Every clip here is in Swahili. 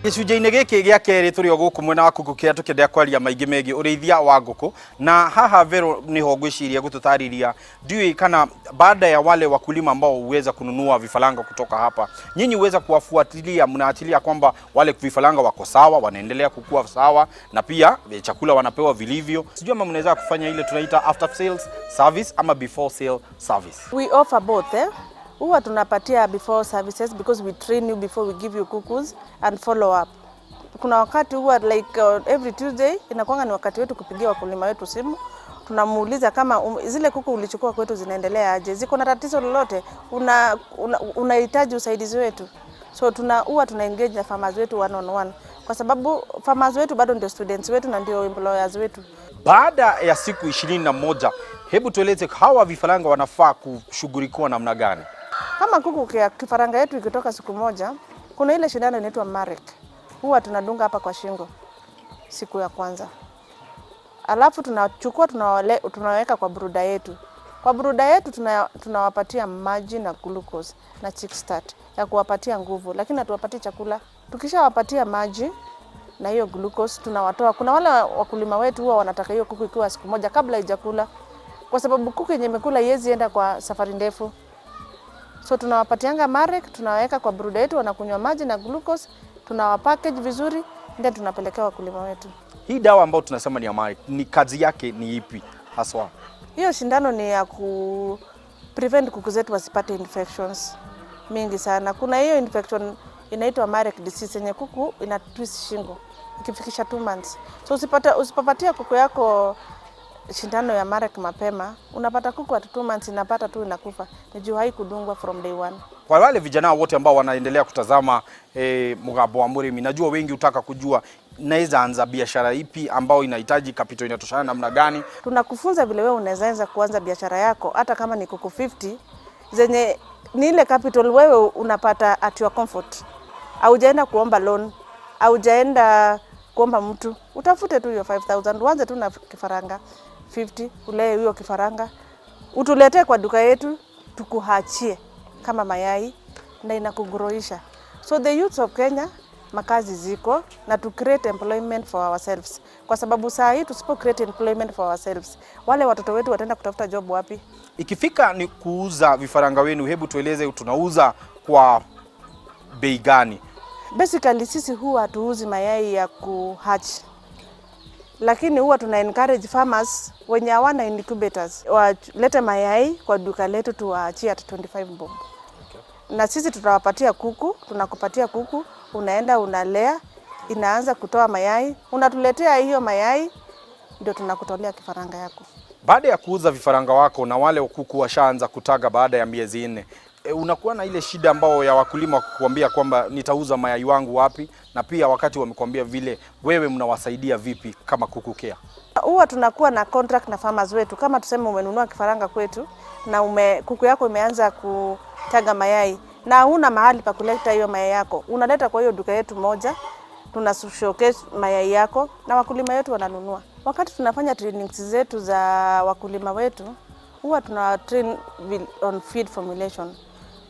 Gĩcunjĩ-inĩ gĩkĩ gĩa kerĩ tũrĩ o gũkũ mwena wa Kuku kĩrĩa tũkĩendea kwaria maingĩ megiĩ ũrĩithia wa ngũkũ, na haha Vero niho ngwĩciria gũtũtarĩria. Ndiũĩ kana baada ya wale wakulima ambao huweza kununua vifaranga kutoka hapa, nyinyi huweza kuwafuatilia, mnaachilia kwamba wale vifaranga wako sawa, wanaendelea kukua sawa, na pia chakula wanapewa vilivyo? Sijui ama mnaweza kufanya ile tunaita after sales service ama before sale service. We offer both, eh? Huwa tunapatia before services because we train you before we give you kukus and follow up. Kuna wakati huwa like every Tuesday inakuanga ni wakati wetu kupigia wakulima wetu simu, tunamuuliza kama zile kuku ulichukua kwetu zinaendelea aje, ziko na tatizo lolote, unahitaji usaidizi wetu. So huwa tuna engage na farmers wetu one on one, kwa sababu farmers wetu bado ndio students wetu na ndio employers wetu. Baada ya siku 21, hebu tueleze hawa vifaranga wanafaa kushughulikiwa namna gani? Kama kuku kifaranga yetu ikitoka siku moja, kuna ile shindano inaitwa Marek, huwa tunadunga hapa kwa shingo siku ya kwanza, alafu tunachukua tunaweka kwa brooder yetu. Kwa brooder yetu tunawapatia maji na glucose na chickstart ya kuwapatia nguvu, lakini hatuwapatii chakula. Tukishawapatia maji na hiyo glucose tunawatoa. Kuna wale wakulima wetu huwa wanataka hiyo kuku ikiwa siku moja kabla haijakula, kwa sababu kuku yenye imekula haiwezi enda kwa safari ndefu. So tunawapatianga Marek, tunaweka kwa brooder yetu, wanakunywa maji na glucose, tunawapackage vizuri, then tunapelekea wakulima wetu. Hii dawa ambayo tunasema ni ya Marek, ni kazi yake ni ipi haswa? Hiyo shindano ni ya ku prevent kuku zetu wasipate infections mingi sana. Kuna hiyo infection inaitwa Marek disease yenye kuku ina twist shingo ikifikisha 2 months. So usipopatia kuku yako shindano ya Marek mapema, unapata kuku at 2 months inapata tu inakufa. Ni juu haikudungwa from day one. Kwa wale vijana wote ambao wanaendelea kutazama Mũgambo wa Mũrĩmi, najua wengi hutaka kujua naweza anza biashara ipi ambayo inahitaji capital inatoshana namna gani. Tunakufunza vile wewe unaweza anza kuanza biashara yako hata kama ni kuku 50 zenye ni ile capital wewe unapata at your comfort. Haujaenda kuomba loan, haujaenda kuomba mtu, utafute tu hiyo 5000 uanze tu na kifaranga 50, ulee hiyo kifaranga, utuletee kwa duka yetu tukuhatchie kama mayai na inakugroisha. So the youths of Kenya, makazi ziko na to create employment for ourselves, kwa sababu saa hii tusipo create employment for ourselves, wale watoto wetu wataenda kutafuta job wapi? Ikifika ni kuuza vifaranga wenu, hebu tueleze tunauza kwa bei gani? Basically sisi huwa hatuuzi mayai ya kuhatch, lakini huwa tuna encourage farmers wenye hawana incubators walete mayai kwa duka letu tuwaachie at 25 bob. Na sisi tutawapatia kuku, tunakupatia kuku, unaenda unalea, inaanza kutoa mayai, unatuletea hiyo mayai, ndio tunakutolea kifaranga yako. Baada ya kuuza vifaranga wako na wale kuku washaanza kutaga baada ya miezi 4, unakuwa na ile shida ambao ya wakulima kukuambia kwamba nitauza mayai wangu wapi, na pia wakati wamekwambia vile, wewe mnawasaidia vipi kama Kuku Care? Huwa tunakuwa na contract na farmers wetu. Kama tuseme umenunua kifaranga kwetu na kuku yako imeanza kutaga mayai na huna mahali pa kuleta hiyo mayai yako, unaleta kwa hiyo duka yetu moja, tuna showcase mayai yako na wakulima wetu wananunua. Wakati tunafanya trainings zetu za wakulima wetu, huwa tuna train on feed formulation.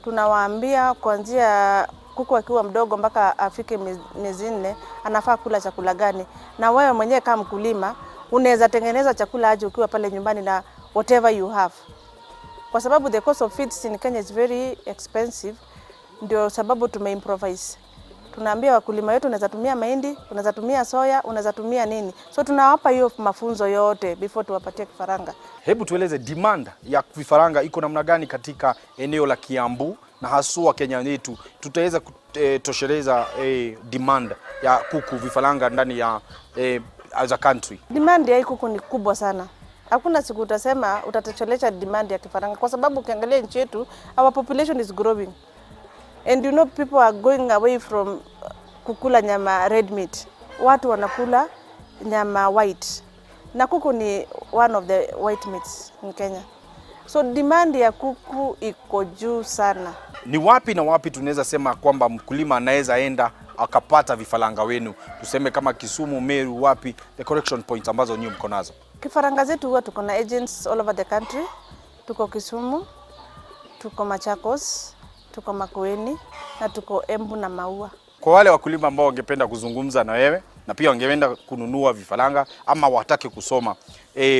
Tunawaambia kuanzia kuku akiwa mdogo mpaka afike miezi 4 anafaa kula chakula gani, na wewe mwenyewe kama mkulima unaweza tengeneza chakula aje ukiwa pale nyumbani na whatever you have, kwa sababu the cost of feeds in Kenya is very expensive. Ndio sababu tumeimprovise. Tunaambia wakulima wetu unaweza tumia mahindi, unaweza tumia soya, unaweza tumia nini. So tunawapa hiyo mafunzo yote before tuwapatie kifaranga. Hebu tueleze demand ya vifaranga iko namna gani katika eneo la Kiambu na haswa Kenya yetu, tutaweza kutosheleza demand ya kuku vifaranga ndani ya as a country? Demand ya hii kuku ni kubwa sana. Hakuna siku utasema utatoshelesha demand ya kifaranga, kwa sababu ukiangalia nchi yetu, our population is growing and you know people are going away from kukula nyama red meat. Watu wanakula nyama white na kuku ni one of the white meats in Kenya. So demand ya kuku iko juu sana. Ni wapi na wapi tunaweza sema kwamba mkulima anaweza enda akapata vifaranga wenu? Tuseme kama Kisumu, Meru, wapi the collection points ambazo nyinyi mko nazo? Kifaranga zetu huwa tuko na agents all over the country. Tuko Kisumu, tuko Machakos, tuko Makueni na tuko Embu na Maua. Kwa wale wakulima ambao wangependa kuzungumza na wewe na pia wangependa kununua vifaranga ama watake kusoma,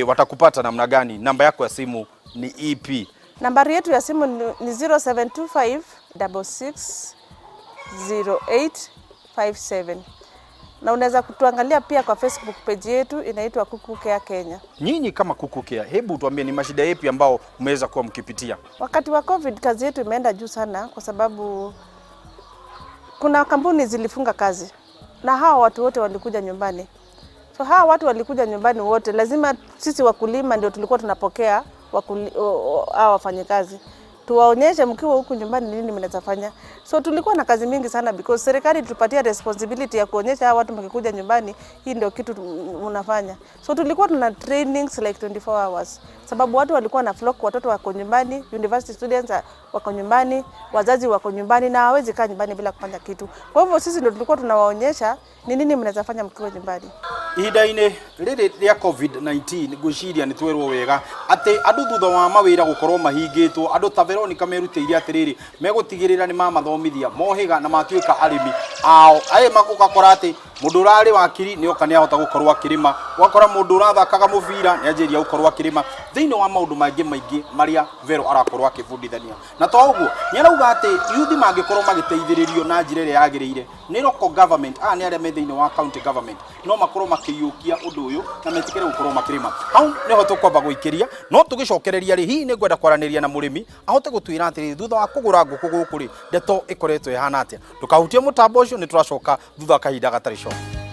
watakupata namna gani? Namba yako ya simu ni ipi? Nambari yetu ya simu ni 0725 66 0857 na unaweza kutuangalia pia kwa Facebook page yetu inaitwa Kuku Care Kenya. Nyinyi kama Kuku Care, hebu tuambie ni mashida yapi ambao mmeweza kuwa mkipitia? Wakati wa COVID kazi yetu imeenda juu sana, kwa sababu kuna kampuni zilifunga kazi na hawa watu wote walikuja nyumbani. So hawa watu walikuja nyumbani wote, lazima sisi wakulima ndio tulikuwa tunapokea hawa wafanyikazi, tuwaonyeshe mkiwa huku nyumbani nini mnaweza fanya. So tulikuwa na kazi mingi sana because serikali tupatia responsibility ya kuonyesha hawa watu mkikuja nyumbani, hii ndio kitu mnafanya. So tulikuwa tuna trainings like 24 hours, sababu watu walikuwa na flock, watoto wako nyumbani, university students wako nyumbani, wazazi wako nyumbani na hawawezi kaa nyumbani bila kufanya kitu. Kwa hivyo sisi ndio tulikuwa tunawaonyesha ni nini mnaweza fanya mkiwa nyumbani. Ihinda-inĩ rĩrĩ rĩa COVID-19, ngwĩciria nĩ twerwo wega atĩ andũ thutha wa mawĩra gũkorwo mahingĩtwo, andũ ta Veronica merutĩire atĩrĩrĩ, megũtigĩrĩra nĩ mamathomithia mohĩga na matuĩka arĩmi ao. Aya ũgakora atĩ mũndũ ũrarĩ wakiri nĩ oka nĩ ahota gũkorwo akĩrĩma, ũgakora mũndũ ũrathakaga mũbira nĩ anjĩria gũkorwo akĩrĩma, thĩinĩ wa maũndũ mangĩ maingĩ marĩa Vero arakorwo akĩbundithania. Na to ũguo, nĩ arauga atĩ yuthi mangĩkorwo magĩteithĩrĩrio na njĩra ĩrĩa yagĩrĩire nĩ local government, aya nĩ arĩa me thĩinĩ wa county government, no makorwo makĩiyũkia ũndũ ũyũ na metĩkĩre gũkorwo makĩrĩma. Hau nĩho tũkwamba gũikĩria, no tũgĩcokereria rĩ, hihi nĩ ngwenda kwaranĩria na mũrĩmi ahote gũtwĩra atĩrĩrĩ, thutha wa kũgũra ngũkũ gũkũ rĩ, ndeto ĩkoretwo ĩhana atĩa. Ndũkahutie mũtambo ũcio, nĩ tũracoka thutha wa kahinda gatarĩ coka.